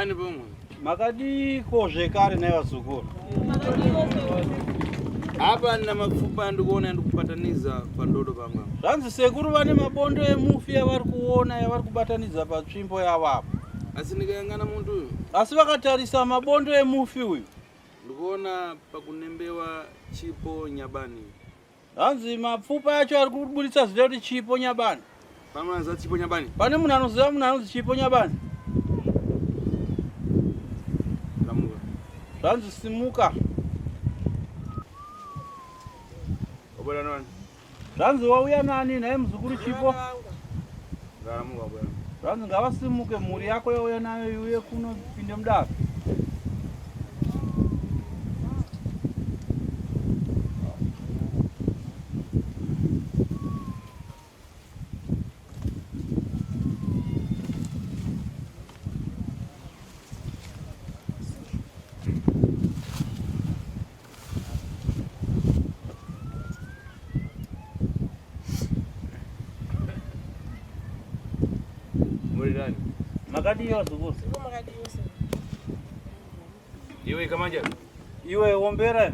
nani pomwe? Makadiiko zvekare nhai vazukuru? Apa ndina mapfupa andikuona andikubatanidza pandodo pamwe. Zvanzi sekuru vane mabondo emufi yavari kuona yavari kubatanidza patsvimbo yavo apa. Asi ndikayangana muntu uyu. Asi vakatarisa mabondo emufi uyu. Ndikuona pakunembewa Chipo Nyabani. Hanzi mapfupa acho ari kuburitsa zita kuti Chipo Nyabani. Pane anoziva Chipo Nyabani? Pane munhu anoziva munhu anonzi Chipo Nyabani? Ramuka. Zvanzi simuka. Obuda nani? Zvanzi wauya nani nhai muzukuru Chipo? Ngaramuka buya. Zvanzi ngavasimuke mhuri yako yauya nayo iuye kuno pinde mudare. Muri nani? Makadii vazukuru? Iwe kamanja. Iwe ombera.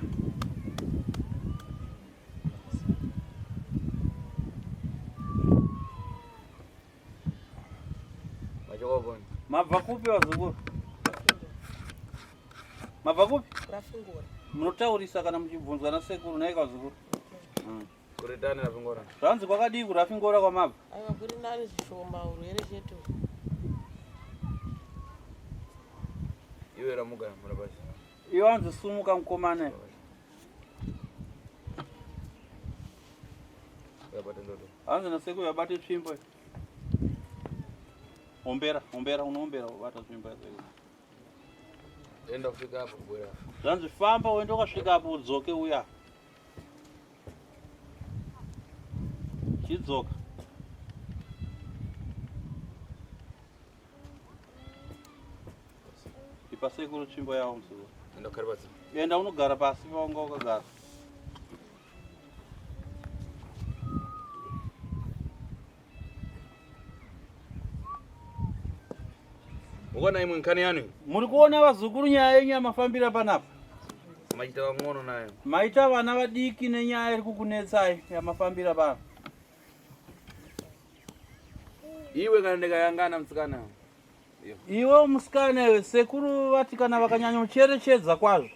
Machoka poni. Mabva kupi vazukuru? Mabva kupi? Rafingora. Munotaurisa kana muchibvunzwa nasekuru nhai vazukuru? Kuri tani Rafingora. Zvanzi kwakadii kuRafingora kwamabva? Aiwa kuri nani zvishoma urwere chete. Iwe ramuka murapasi. Iwe wanzi sumuka mukomana. Uyabate ndodo. Hanzi nasekuru yabate tsvimbo. Ombera, ombera, unoombera ubata tsvimbo yasekuru. Enda kufika apo kubwera. Zvanzi famba uende ukasvika apo udzoke uya. Chidzoka. Ipa sekuru tsvimbo yavo muzukuru. Enda kugara pasi. Enda unogara pasi paunga wakagara. Ukaona imwe nkani yanu? Muri kuona vazukuru nyaya yenyu yamafambira panapa? Maita vang'ono nayo. Maita vana vadiki nenyaya iri kukunetsai yamafambira pano. Iwe kana ndikayangana musikana. Iwe musikana iwe sekuru vati kana vakanyanyocherechedza kwazvo.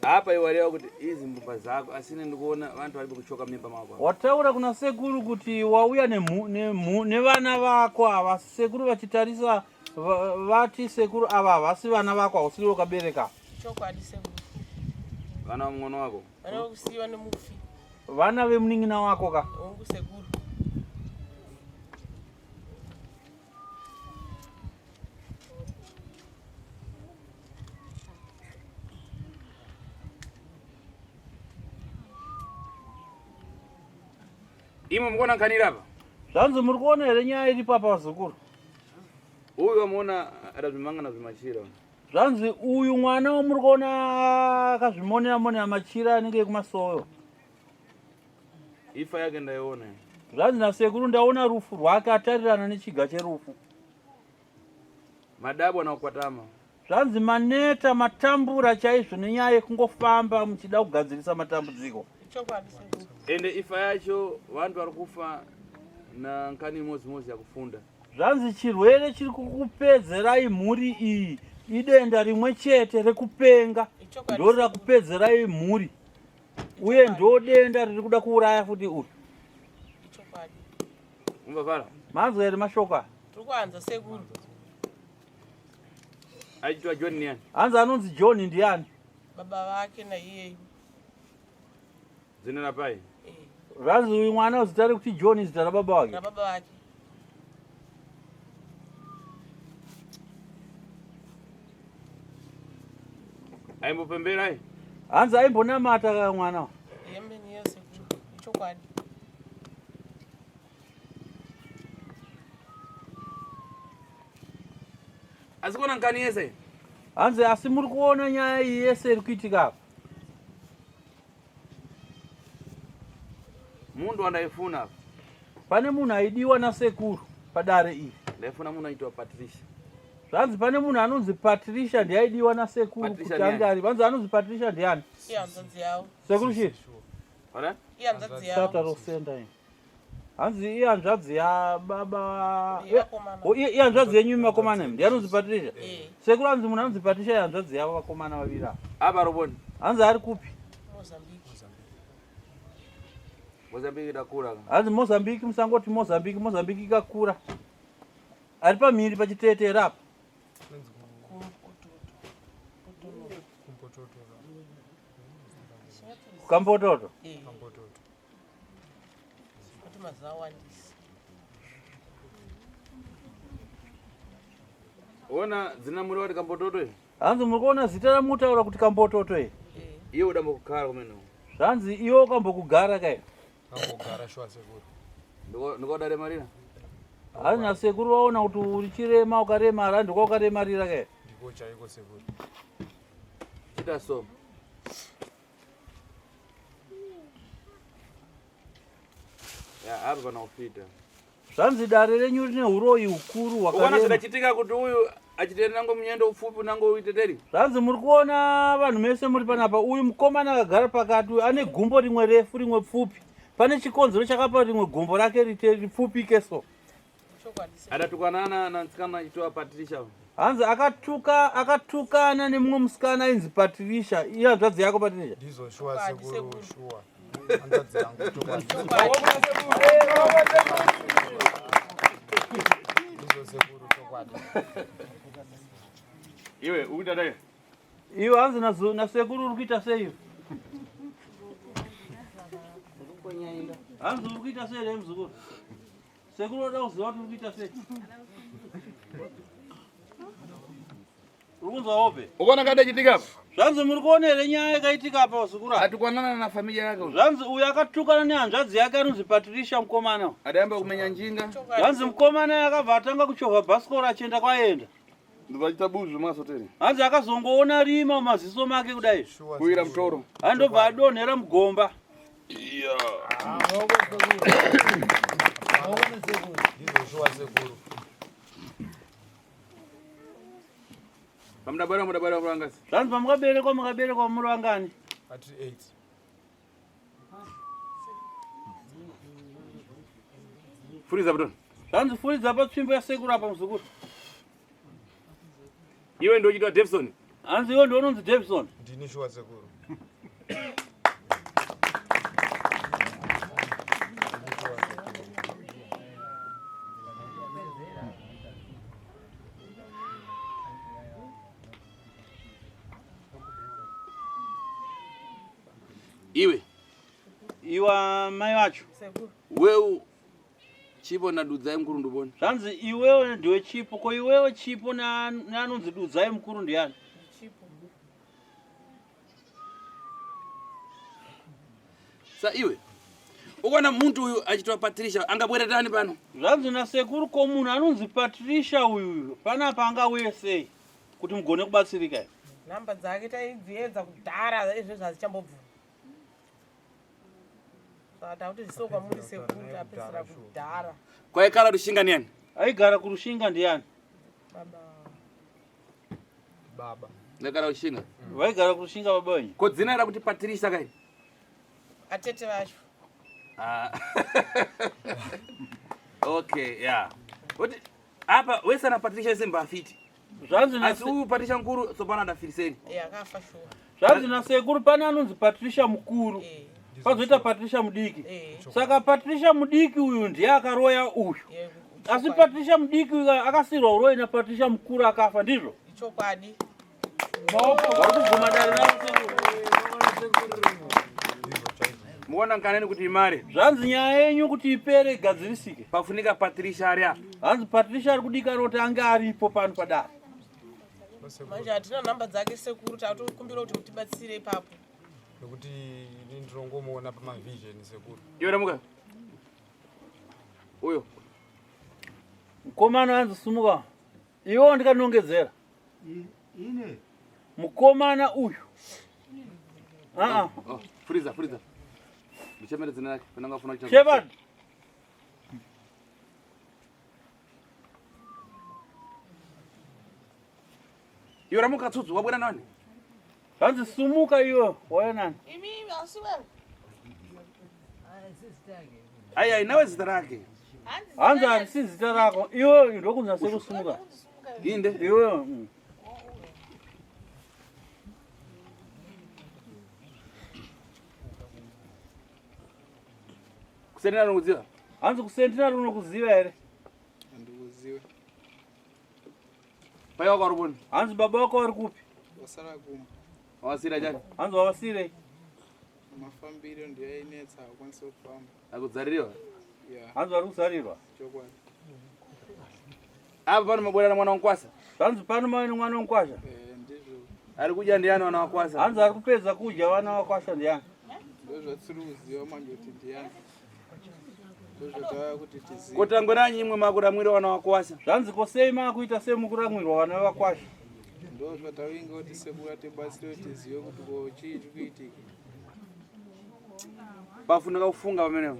Apa iwe wareva kuti izi mbumba dzako asi ini ndikuona vantu vari kuchoka mimba mako. Wataura kuna sekuru kuti wauya nevana vako ava sekuru vachitarisa vati sekuru ava havasi vana vako hausiri wakabereka. Chokwadi sekuru. Vana vamung'ono wako. Vana vokusiiwa nemufi. Vana vemunin'ina wako ka? Hongu sekuru. Imwe mukuona nkanira apa? Zvanzi muri kuona here nyaya iripo apa vazukuru? Uyu wamuona adazvimanga nazvimachira. Zvanzi uyu mwana wamuri kuona akazvimonera monera machira anenge ekumasoyo. Ifa yake ndaiona. Zvanzi nasekuru ndaona rufu rwake atarirana nechiga cherufu. Madabwa nakukwatama. Zvanzi maneta matambura chaizvo nenyaya yekungofamba muchida kugadzirisa matambudziko. Chokwadi sekuru. Ende ifa yacho vantu vari kufa na nkani imodzi yakufunda. Zvanzi chirwere chiri kukupedzerai mhuri iyi idenda rimwe chete rekupenga Ichokwadi. ndo rakupedzerai mhuri uye ndo denda riri kuda kuuraya futi uyu. Ichokwadi. Umbavara. Manzwa here mashoko aya? Tiri kuanza sekuru. Aitwa John ndiani? Hanzi anonzi John ndiani? Baba vake naiyeyu. Zina rapai? Eh, Zvanzi uyu mwana zita rekuti John zita rababa wake. rababa vake. Aimbopemberai? Hanzi aimbonamata ka mwana. Hembe niyo sekuru. Ichokwadi. Asi kuona nkani yese? Hanzi asi muri kuona nyaya iyi yese iri kuitika apa. Mundu wandaifuna apa. Pane munhu aidiwa nasekuru padare iri. Ndaifuna munhu aitwa Patricia. Zvanzi pane munhu anonzi Patricia ndiye aidiwa nasekuru Patricia kuti ange ndiani? ari. Vanzi anonzi Patricia ndiani? Ihanzvadzi yavo. Sekuru chii? Ora? Ihanzvadzi yavo. Sata rosenda iyi. Hanzi ihanzvadzi yababa. Yevakomana. Oh, Ihanzvadzi yenyu imi vakomana imi. Ndiye anonzi Patricia. Eh, Sekuru hanzi munhu anonzi Patricia ihanzvadzi yavo vakomana vaviri ava. Apa roboni. Hanzi ari kupi? Mozambique. Mozambique idakura. Hanzi Mozambique musangoti Mozambique, Mozambique ikakura. Ari pamhiri pachitete here apa? Kumpototo. Potonono. Kumpototo. Kambototo. Eh, Kampototo. kuti mazuva awandisa. Ona dzina muri wati kambototo iyi. Hanzi muri kuona zita ramutaura kuti Kambototo iyi. Eh, Iye udambo kukara kumene. Zvanzi iwe ukambokugara kai. Kambogara shuwa sekuru. Ndiko marina. Hanzi nasekuru vaona kuti uri chirema ukaremara ndiko ukaremarira kai. Ndiko chaiko sekuru. Chita so. Ya apa pana kufita. Zvanzi dare renyu rine uroyi hukuru Ukaona hwakarema. zvidachitika kuti uyu achitenda nango munyendo upfupi nango uiteteri. Zvanzi muri kuona vanhu mese muri panapa uyu mukomana akagara pakati uyu ane gumbo rimwe refu rimwe pfupi. Pane chikonzero chakapa rimwe gumbo rake rite ripfupike so. Chokwadi sekuru. Adatukanana na nsikana achitiwa Patricia. Hanzi akatuka akatukana nemumwe musikana ainzi Patricia. Iye hanzvadzi yako Patricia. Ndizvo shuwa Chokwadi, sekuru sekuru. shuwa. Hanzvadzi yangu chokwadi. Chokwadi. Ndizvo sekuru chokwadi. Iwe ukuita dai. Iwe hanzi nasekuru uri kuita sei? Hanzi uri kuita sei here muzukuru? Sekuru oda kuziva kuti uri kuita sei? Uri kunzwa hope? Ukaona kadachitika apa? Zvanzi muri kuona here nyaya yakaitika apa vazukuru ava? Atukwanana na familia yake. uyu. Zvanzi uyu akatukana nehanzvadzi yake anonzi Patricia mukomana. Adayamba kumenya njinga. Chokwadi. Zvanzi mukomana akabva atanga kuchovha bhasikoro achienda kwaenda. Ndivachita buzvu masoteri. Hanzi akazongoona rima mumaziso make kudai. Shuwa Kuwira sekuru. mutoro. Andobva adonhera mugomba. Ndizvo shuwa sekuru. Pamudabara mudabara murangasi. Zvanzi pamukaberekwa mukaberekwa muri vangani? Atiri 8. Furiza butoni. Zvanzi furidza patsvimbo yasekuru apa muzukuru. Iwe ndio uchitwa Davison. Hanzi iwe ndiwe unonzi Davison. Ndini shuwa sekuru. Ndini shuwa sekuru. Iwe Iwa mai vacho. Sekuru. wewe chipo na dudzai mukuru ndubona. Zvanzi iwewe ndiwe chipo ko iwewe chipo neanonzi dudzai mukuru ndiani? Chipo. Sa iwe ukaona muntu uyu achitwa Patricia angabwera tani pano? Zvanzi nasekuru ko munhu anonzi Patricia uyuyu panapa angauye sei kuti mugone kubatsirika here? Nhamba dzake taidziedza kudhara izvezvi hadzichambobvuma. Saka takuti zviso kwamuri sekuru tapedzera kudhara. Kwaikala rushinga niyani? Aigara kurushinga ndiani? Baba. Baba. Ndaikala rushinga. Vaigara kurushinga baba wenyu. Ko dzina rakuti Patricia kai? Atete vacho. Ah. Okay, yeah. Kuti apa wese na Patricia semba afiti. Zvanzi Asi uyu Patricia mukuru sopana adafiriseni. Eh, akafa shuwa. zvanzi nasekuru pane anonzi Patricia mukuru. Eh, Pazoita Patricia mudiki. eh. Saka Patricia mudiki uyu ndiye akaroya uyu. Eh, Asi chokwadi. Patricia mudiki uyu akasirwa uroyi naPatricia mukuru akafa ndizvo? Ichokwadi. Vari kubvuma dare ravo sekuru. Ndizvo chaizvo. Muona nkaneni kuti imare. Zvanzi nyaya yenyu kuti ipere igadzirisike. Pafunika Patricia ari apa. Hanzi Patricia ari kudikana kuti ange aripo pano padare. Sekuru. Manje hatina nhamba dzake sekuru tatokumbira kuti mutibatsire ipapo. Nekuti ini ndirongomuona pamavision sekuru. Iwe ramuka. Uyo. Mukomana hanzi sumuka. Iwe wandikanongedzera. Ine Mukomana uyu. Ah ah. Oh, furiza furiza. Ndichemere dzina rake. Pananga funa kuita. Shepard. Iwe ramuka tsutsu wabwera nani? Zvanzi sumuka iwe wauya nani? Imi asi wewe. Ai ai nawe zita rake. Hanzi harisi zita rako iwe ndokunzi sekusumuka. Inde. Iwe. Kusentinari unokuziva? Hanzi kusentinari unokuziva here? Handikuzive. Pai wako vari kuni? Hanzi baba wako vari kupi? Wasara kumba. Wavasira chani? Hanzi wavasirei? Mafambiro ndiyo ainetsa hakwanisi kufamba. Akudzaririwa? Yeah. Hanzi vari kuzarirwa? Chokwadi. Apa pano mabwera na mwana wankwasa. Zvanzi pano mave nemwana wemukwasha? Eh, ndizvo. Ari kudya ndiani wana wakwasa? Hanzi ari kupedza kudya vana vakwasha ndiani? Ndozvatisiri kuziva manje kuti ndiani. Ndozvatava kuti tizive. Kotangweranyi imwe makuramwira wana wakwasa. Zvanzi ko sei maakuita semukuramwirwa vana vakwasha? Ndozvatavinga kuti sekuru atibatsire kuti tizive kuti ko chii chiri kuitika. Pafunika kufunga pamenepo.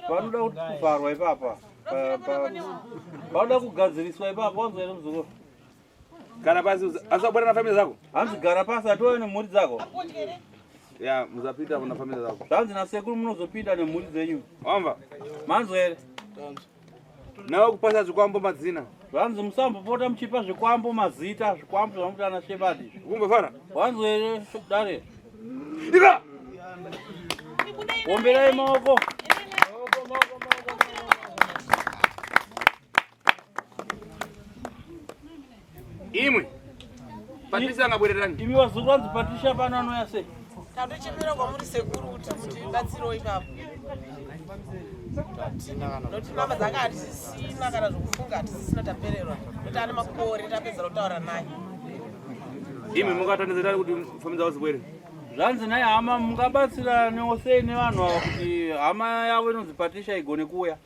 Panoda kuti kuvharwa ipapa. Panoda kugadziriswa ipapa wanzwa here muzukuru? Gara pasi asi wabwera na family zako? Hanzi gara pasi atouya nemhuri dzako. Ya, muzapinda na family zako. Zvanzi nasekuru munozopinda nemhuri dzenyu. Wamva? Manzwa here? Tanzwa. Nawe kupasa zvikwambo madzina. Zvanzi musambopota muchipa zvikwambo mazita, zvikwambo zvamuti ana Shepherd izvi. Kumba fana. Wanzwa here dare? Iva! Omberai maoko. Imwe. Patricia angabwererani. Imi vazukuru vanzi Patricia pano anouya sei? Tatochemera kwamuri sekuru kuti mutibatsirewo ipapo. Nokuti namba dzake hatisisina kana zvokufunga hatisisina tapererwa. Nokuti ane makore tapedzera kutaura naye. Imwe mungatandizirani kuti family dzavo zibwere. Zvanzi nhai hama mungabatsiranewo sei nevanhu ava kuti hama yavo inonzi Patricia igone kuuya?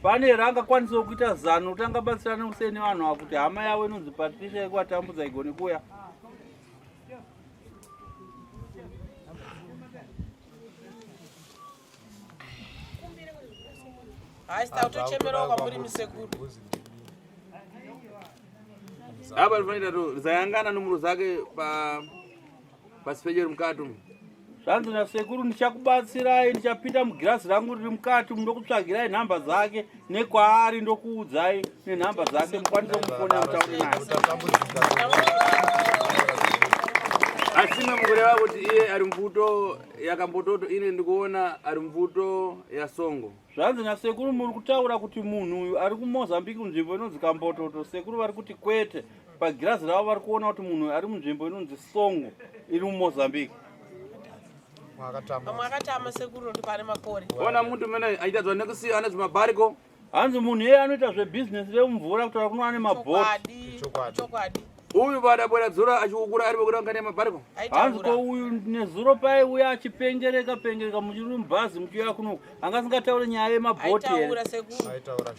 Pane here angakwanisawo kuita zano kuti angabatsiranewo sei nevanhu ava kuti hama yavo inonzi Patricia yekuvatambudza igone kuuya? Haisi takutochemerawo kwamuri misekuru. Apa ndinofanira to zayangana numero zake pa pasipejeri mukati umu. Zvanzi nasekuru ndichakubatsirai ndichapinda mugirazi rangu riri mukati umu ndokutsvagirai nhamba dzake nekwaari ndokuudzai nenhamba dzake mukwanise kumufonera mutaure naye. Asi imwe mukureva kuti iye ari mvuto yakambototo ine ndikuona ari mvuto yasongo. Zvanzi nasekuru muri kutaura kuti munhu uyu ari kuMozambique kunzvimbo inonzi Kambototo. Sekuru vari kuti kwete. Pagirazi ravo vari kuona kuti munhu uyu ari munzvimbo inonzi Songo iri muMozambique. Pamwe akatama sekuru nokuti pane makore. Ona muntu mene aita zva nekusiya ane zvimabhariko. Hanzi munhu iyeye anoita zvebhizinesi remumvura kutaura kuno ane mabhoti. Chokwadi. Chokwadi. Uyu paadabwera dzura achiukura ari pekuda ngani yemabhariko. Hanzi ko uyu nezuro paiuya achipengereka pengereka muchiri mubhazi muchiuya kuno anga asingataure nyaya yemabhoti here?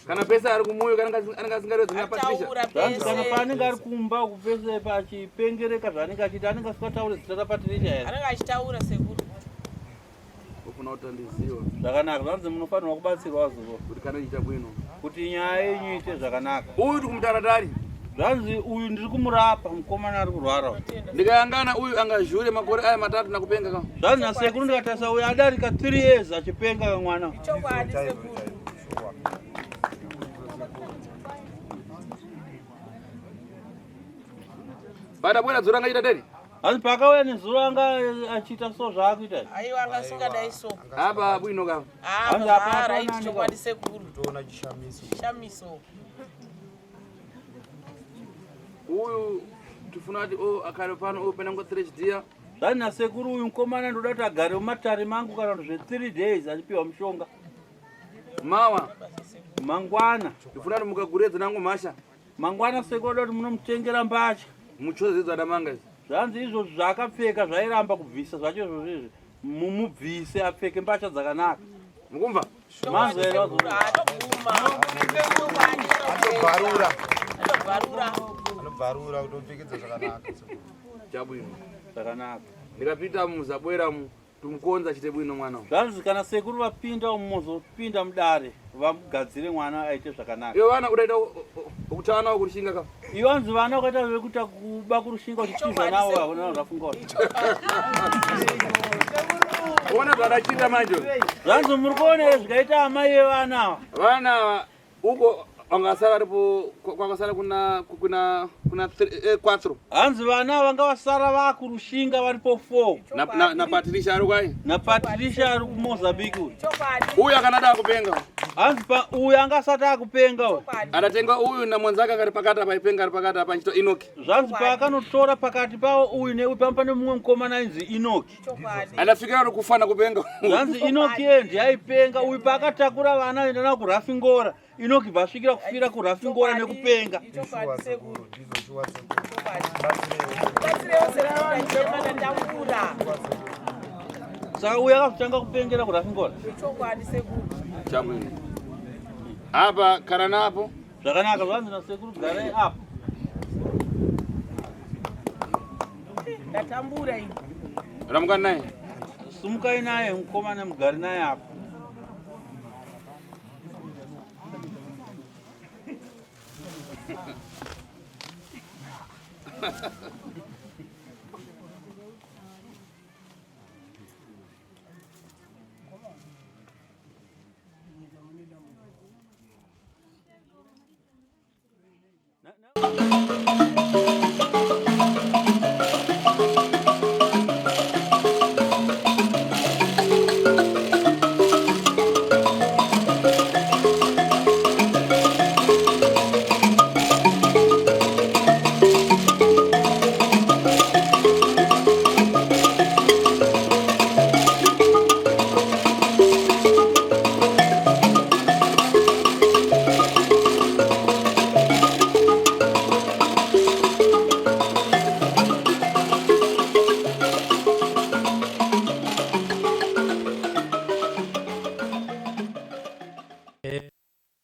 Kana pese ari kumuyo kana anenge asingarewe dzina Patricia. Zvanzi kana paanenge ari kumba uku pese achipengereka zvaanenge achiita anenge asingataure zita raPatricia here? Anenge achitaura sekuru. Ufuna kutandiziwa. Zvakanaka zvanzi munofanirwa kubatsirwa zuro. Kuti kana ichiita bwino. Kuti nyaya yenyu iite zvakanaka. Uyu tikumutaratari. Zvanzi uyu ndiri kumurapa mukomana ari kurwara. Ndikayangana uyu angazhure makore aya matatu nakupenga ka. Zvanzi nasekuru ndikatarisa uyu adarika 3 years achipenga ka mwana. Chokwadi sekuru. Padabwera dzura angaita deri. Hanzi paakauya nezuro anga achiita so zvaakuita. Aiwa anga asingadai so. Apa bwino ka. Hanzi apa Ah, right apana chokwadi sekuru. Toona chishamiso. Chishamiso. Uyu tifuna kuti o akare pano o pena ngo 3 chidiya. Zvanzi nasekuru uyu mukomana ndoda kuti agare mumatare mangu kana kuti zve 3 days achipiwa mushonga. Mawa. Mangwana. Tifuna kuti mukagure dzinangu mhasha. Mangwana sekuru oda kuti munomutengera mbatya. Muchoze dzadamanga izvi. Zvanzi izvozvi zvaakapfeka zvairamba kubvisa zvacho izvozvi izvi. Mumubvise apfeke mbatya dzakanaka. Mukumva? Manzwa here wazwa? Anobvarura. Anobvarura. Anobvarura kuti upfekedze zvakanaka. Chabwino. Zvakanaka. Ndikapita muzabwera mu. Tumukonza achite bwino mwana uyu. Zvanzi kana sekuru vapinda umu mozopinda mudare vamugadzire mwana aite zvakanaka. Iwe vana udaita kutava navo kurushinga ka. Iwe hanzi vana ukaita vekuita kuba kurushinga uchitiza navo hakuna zvafunga. Ona zvadachinda manje. Zvanzi muri kuona here zvikaita amai vevana ava. Vana ava uko vangasara varipo kwakasara kuna kuna kuna eh, quatro. Hanzi vana vanga vasara vakurushinga varipo 4. Na, na, na Patricia ari kwai? Na Patricia ari kuMozambique uyu. Uyu akanada akupenga. Hanzi pa uyu anga asati akupenga uyu. Adatenga uyu na mwanzake akari pakati apa aipenga ari pakati apa anchito Enoki. Zvanzi paakanotora pakati pawo uyu neuyu pamba pane mumwe mukomana ainzi Enoki. Adafikira ari kufana kupenga. Zvanzi Enoki iye ndiye aipenga uyu paakatakura vana aenda navo kuRafingora. Inoki vasvikira kufira kurafingora nekupenga. Saka uyo akazotanga kupengera kurafingora. Chamwene. Apa kana napo. Zvakanaka zvanzi nasekuru garai apa. Ndatambura ini. Ramuka naye. Sumukai naye mukomana mugari naye apa.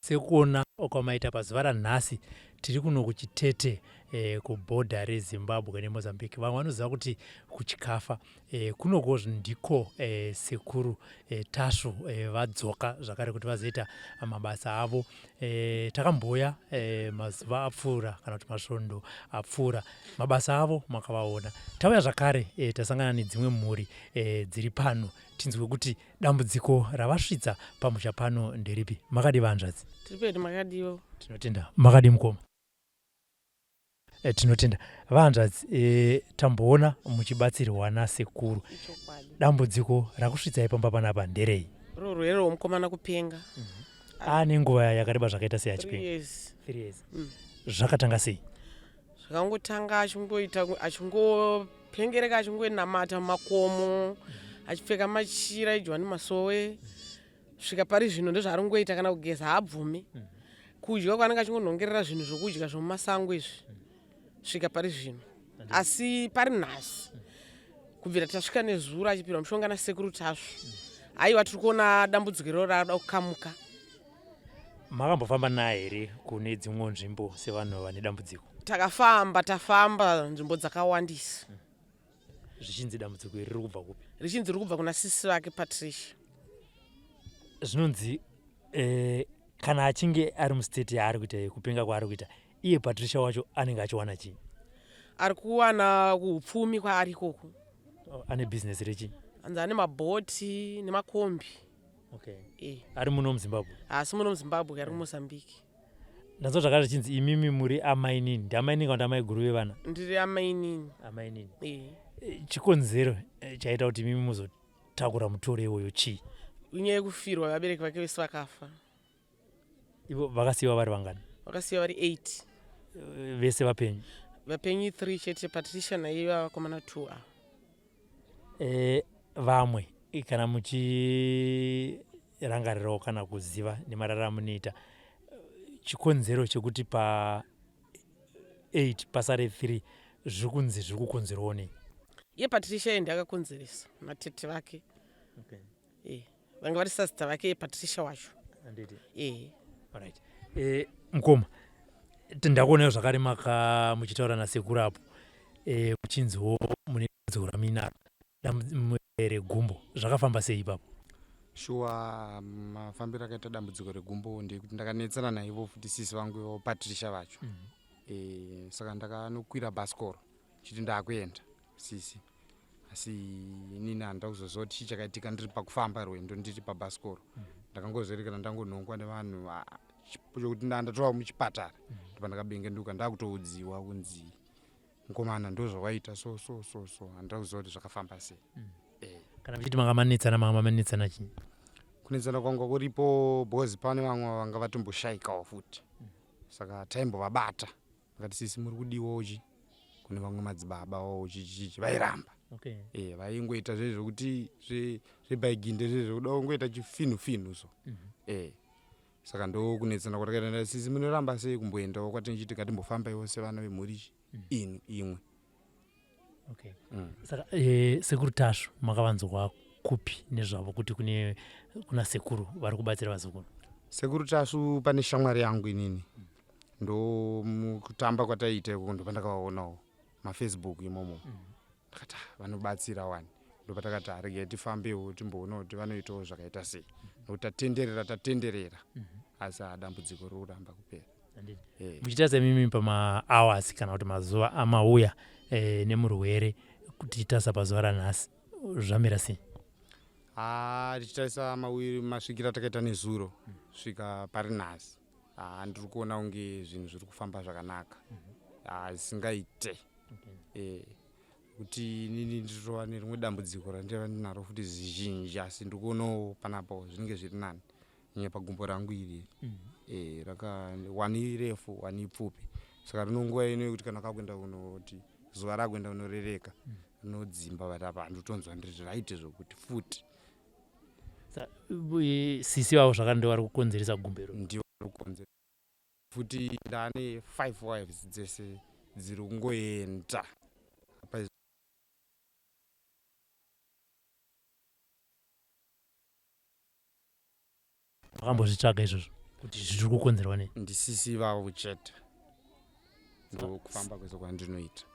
Sekuona kwamaita pazuva ranhasi tiri kuno kuChitete eh, kubhodha reZimbabwe neMozambique. Vamwe vanoziva kuti kuChikafa eh, kunoko ndiko eh, sekuru eh, Tasvu eh, vadzoka zvakare kuti vazoita mabasa avo. Eh, takambouya eh, mazuva apfuura kana kuti masvondo apfuura mabasa avo makavaona. Tauya zvakare eh, tasangana nedzimwe mhuri eh, dziri pano tinzwe kuti Dambudziko ravasvitsa pamusha pano nderipi? Makadii vahanzvadzi? Tiri pedu makadiwo. Tinotenda. Makadii mukoma? E, tinotenda vahanzvadzi e, tamboona muchibatsirwa nasekuru. Dambudziko rakusvitsai pamba panapa nderei? Rurwere rwomukomana kupenga. Mm -hmm. Ane nguva yakareba zvakaita sei achipenga? Years. 3 years. Mm. Zvakatanga sei? Zvakangotanga achingoita achingopengereka achingonamata mumakomo achipfeka machira eJohani Masowe svika pari zvino ndozvaari kungoita kana kugeza haabvumi kudya kwaanenge achingonhongerera zvinhu zvokudya zvomumasango izvi svika pari zvino asi pari nhasi kubvira tasvika nezuro achipirwa mushonga nasekuru Tasvu haiwa tiri kuona dambudziko iroro raada kukamuka. Makambofamba naye here kune dzimwewo nzvimbo sevanhu vane dambudziko? Takafamba tafamba nzvimbo dzakawandisa. Zvichinzi dambudziko iri riri kubva kupi? Richinzi riri kubva kuna sisi vake Patricia. Zvinonzi eh, kana achinge ari mustate yaari kuita iyi kupenga kwaari kuita iye Patricia wacho anenge achiwana chii? Ari kuwana upfumi kwaari ikoko. Oh, ane business rechii? Anzi ane mabhoti nemakombi. Okay. E. Ari muno muZimbabwe? Haasi muno muZimbabwe, ari muMozambique. Ndanzwa zvakare zvichinzi imimi muri amainini. Ndiamainini kana kuti amaiguru vevana? Ndiri amainini. Amainini. E. eh, Chikonzero eh, chaita kuti imimi muzotakura mutoro iwoyo chii? Inyaya yekufirwa vabereki vake vese vakafa. Ivo vakasiyiwa vari vangani? Vakasiyiwa vari 8. Eh, vese vapenyu? Vapenyu 3 chete, Patricia naiye vakomana 2 ava. E, vamwe kana muchirangarirawo kana kuziva nemarara amunoita chikonzero chekuti pa 8 pasare 3 zviri kunzi zviri kukonzerwawo nei? Iye Patricia iye ndiye akakonzeresa natete vake. Okay. Eh, vanga vari sasita vake iye Patricia wacho. Handiti. Eh. Alright. Eh, mukoma ndakuonayo zvakare maka muchitaura nasekuru apo eh, kuchinziwo mune dambudziko ramuinaro. Regumbo zvakafamba sei ipapo? Shuwa, mafambiro akaita dambudziko regumbo ndekuti ndakanetsana naivo futi sisi vangu ivo Patricia vacho. Saka ndakanokwira bhasikoro chiti ndakuenda sisi, asi inini handida kuzoziva kuti chii chakaitika. Ndiri pakufamba rwendo, ndiri pabhasikoro, ndakangozoerekana ndangonhongwa nevanhu, chokuti ndatova muchipatara. Ndopandakabengenduka ndakutoudziwa kunzi mukomana ndo zvawaita, so so so so. Handida kuziva kuti zvakafamba sei. Kana muchiti manga manetsana, manga manetsana chii? Kunetsana kwanga kuripo because pane vamwe vanga vatomboshaikawo futi, saka taimbovabata vakati, "Sisi, muri kudiwawo chi kune vamwe madzibaba chichichi." Vairamba. Vaingoita zvezvokuti zvebhaiginde zvezvokuda kungoita chifinhu finhu so. Saka ndokunetsana kwatakaita. "Sisi, munoramba sei kumboendawo kwatinchiti ngatimbofambaiwo sevana vemhuri chi inu imwe?" Saka sekuru Tasvu makavanzwa kupi nezvavo, kuti kune kuna sekuru vari kubatsira vazukuru? Sekuru Tasvu, pane shamwari yangu inini, ndo mukutamba kwataiita ikoko ndopandakavaonawo maFacebook imomo. Ndakati, "Ah, vanobatsira wani." Ndopatakati, "Ah, regai tifambewo timboona kuti vanoitawo zvakaita sei," nokuti tatenderera tatenderera, asi dambudziko riri kuramba kupera. Muchiita semimi pamahours kana kuti mazuva amauya nemurwere kuti titarisa pazuva ranhasi, zvamira sei? Ha, tichitarisa mawiri masvikiro atakaita nezuro svika pari nhasi, ha, ndiri kuona kunge zvinhu zviri kufamba zvakanaka, ha, zvisingaite. Kuti inini nditova nerimwe dambudziko randaiva ndinaro futi zizhinji, asi ndiri kuonawo panapo zvinenge zviri nani, nyaya pagumbo rangu iri raka wani refu wani pfupi, saka rinonguva ino yekuti kana kakuenda kunoti zuva rakuenda kunorereka rinodzimba, but apa handitonzwa ndiri right zvokuti futi. Sisi vavo zvakare ndo vari kukonzeresa gumbo iro? Ndivo vari kukonzera futi. Ndane five wives, dzese dziri kungoenda apa. Makambozvitsvaga izvozvo kuti zviri kukonzerwa nei? Ndisisi vavo chete, ndokufamba kwese kwandinoita.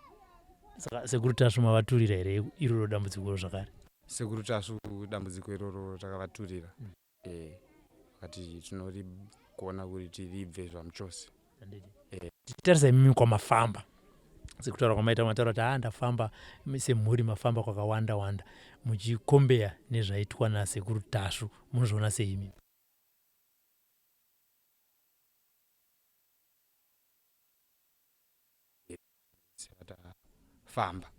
Saka sekuru Tasvu mavaturira here iroro dambudziko iro zvakare? Sekuru Tasvu dambudziko iroro takavaturira. Vakati tinorigona kuti ribve zvamuchose. Tichitarisa imimi kwamafamba, sekutaura kwamaita, mataura kuti haa, ndafamba semhuri, mafamba kwakawanda wanda muchikombeya nezvaitwa nasekuru Tasvu, munozviona sei imimi? Tafamba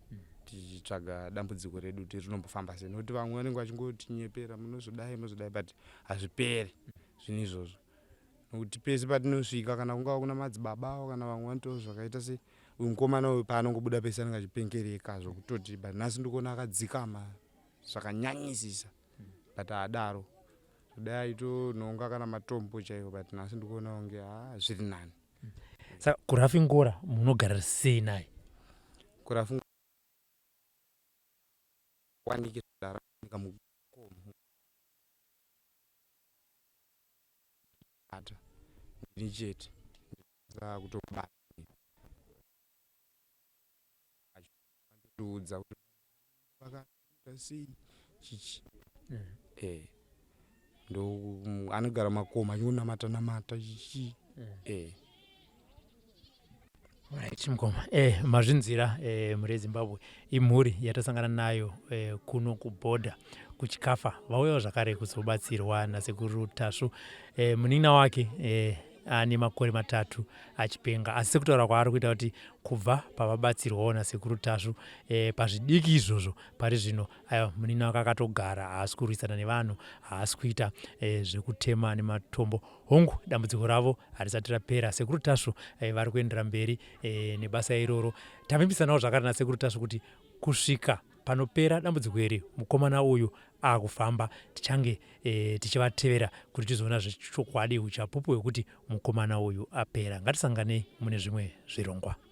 tichitsvaga dambudziko redu kuti rinombofamba sei, nokuti vamwe vanenge vachingotinyepera, munozodai munozodai, but hazviperi zvinhu izvozvo, nokuti pese patinosvika, kana kungava kuna madzibaba avo kana vamwe vanoitawo zvakaita sei, uyu mukomana uyu paanongobuda pese anenge achipengereka zvokutoti, but nhasi ndikuona akadzikama zvakanyanyisisa, but haadaro, dai aitonhonga kana matombo chaiwo, but nhasi ndikuona kunge ha, zviri nani. Saka kuRafingora munogara sei naye? KuRafingora wanike zvadaro mukomo ata ndini chete kutobata tiudza kuti vakaita sei chichi. Ndo anogara makomo achingonamata namata chichi. Right, mukoma, mazvinzira, mhuri yeZimbabwe, imhuri yatasangana nayo kuno kubhodha kuChikafa. Vauyawo zvakare kuzobatsirwa nasekuru Tasvu. Munin'ina wake ane makore 3 achipenga, asi sekutaura kwaari kuita kuti kubva pavabatsirwawo nasekuru Tasvu pazvidiki izvozvo, pari zvino aiwa, munin'ina wake akatogara, haasi kurwisana nevanhu, haasi kuita zvekutema nematombo. Hongu, dambudziko ravo harisati rapera. Sekuru Tasvu vari kuendera mberi nebasa iroro. Tavimbisanawo zvakare nasekuru Tasvu kuti kusvika panopera dambudziko iri, mukomana uyu akufamba, tichange tichivatevera kuti tizoona zvechokwadi uchapupu hwekuti mukomana uyu apera. Ngatisanganei mune zvimwe zvirongwa.